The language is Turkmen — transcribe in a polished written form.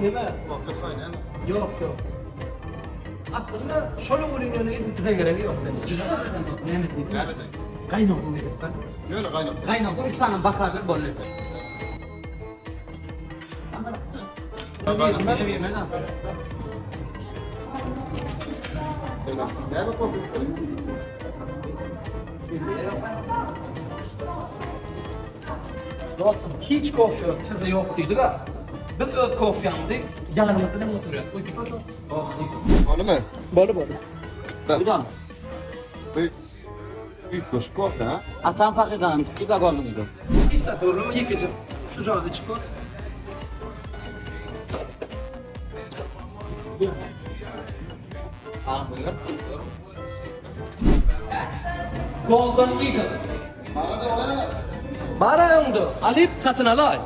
Neme? Ýok, ýok. Aslynda şol welin ýöne edil bize geregi ýok seniň. Näme diýdiň? Gaýnak diýdik. Ýöne gaýnak. Gaýnak, iki sany bakar boldy. Näme kofe? Dostum, hiç kofe sizde ýok diýdik-a. Biz öz kofýamyzy ýanymyzda bilen oturýas. Boldumy? Boldy, boldy. Budan. Bu üýtgeşik kofe, ha? Atam paketdan çykdy da golduňyzy. Hiç zat görünme ýekeje şu jady içip gör. Golden Eagle. Bara öňde alyp satyn alaý.